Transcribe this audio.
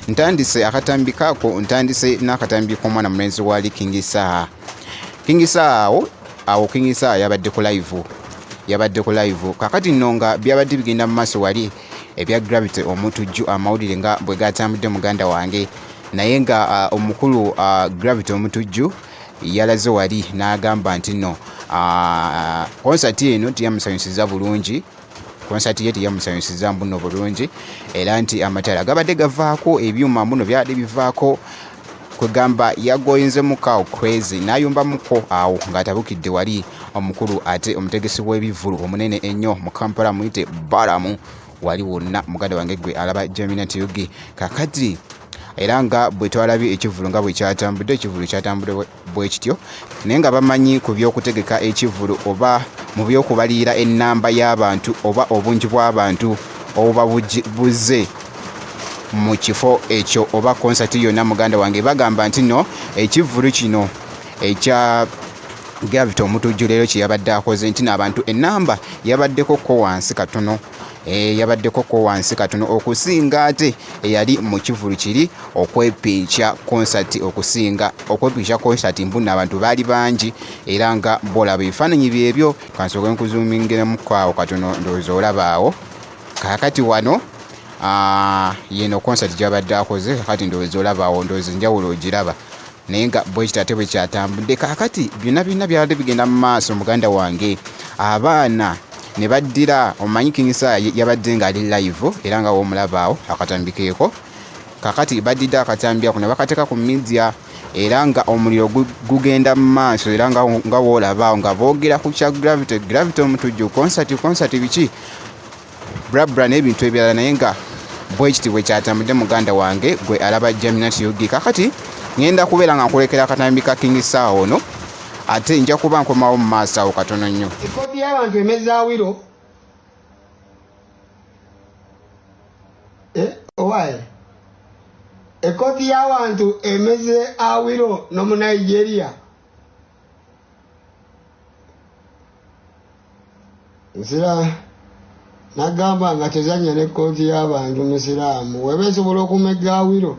Ntandise akatambi kaako, ntandise n'akatambi k'omwana mulenzi wali King Saha. King Saha awo awo King Saha yabadde ku live, yabadde ku live. Kakati nno nga byabadde bigenda mu maaso wali ebya Gravity Omutujju, amawulire nga bwe gatambudde muganda wange, naye nga omukulu Gravity Omutujju yalaze wali n'agamba nti nno konsati eno teyamusanyusiza bulungi, konsati ye teyamusanyusiza mbuno bulungi, era nti amatala gabadde gavaako, ebyuma mbuno byabadde bivaako, kwegamba yagoyinzemuko awo crazy n'ayumbamuko awo ng'atabukidde wali omukulu ate omutegesi w'ebivvulu omunene ennyo mu Kampala muyite Balamu wali wonna muganda wange gwe alaba Jaminat UG. Kakati era nga bwe twalabye ekivvulu nga bwe kyatambudde, ekivvulu kyatambudde bwe kityo, naye nga bamanyi ku by'okutegeka ekivvulu oba mu by'okubalirira ennamba y'abantu oba obungi bw'abantu obuba buzze mu kifo ekyo oba konsati yonna muganda wange, bagamba nti nno ekivvulu kino ekya Gravity Omutujju leero kye yabadde akoze nti n'abantu ennamba yabaddeko ko wansi katono, yabaddeko ko wansi katono okusinga ate eyali mu kivvulu kiri okwepinca konsati, okusinga okwepinca konsati mbu abantu baali bangi, era nga bw'olaba ebifaananyi byebyo. Kansooke nkuzuumingiremukko awo katono, ndowooza olaba awo. Kaakati wano yeno konsati gy'abadde akoze, kakati ndowooza olaba awo, ndowooza enjawulo ogiraba, naye nga bwekityo ate bwe kyatambudde. Kaakati byonna byonna byabadde bigenda mu maaso muganda wange, abaana ne baddira, omanyi King Saha yabadde ng'ali live era nga w'omulaba awo akatambi keeko. Kaakati baddidde akatambi ako ne bakateeka ku media, era nga omuliro gugenda mu maaso, era nga w'olaba awo nga boogera ku kya Gravity, Gravity Omutujju, konsati, konsati biki brabra n'ebintu ebirala, naye nga bwekiti bwe kyatambudde muganda wange gwe alaba Jaminat UG. Kakati ngenda kubeera nga nkulekera akatambi ka King Saha ono, ate nja kuba nkomawo mu maaso awo katono nnyo. Ekkooti y'abantu emezza awiro, owaaye ekkooti y'abantu emeze awiro n'omunigeria nsira nagamba nga tezanya n'ekkooti y'abantu musiraamu weba esobola okumegga awiro.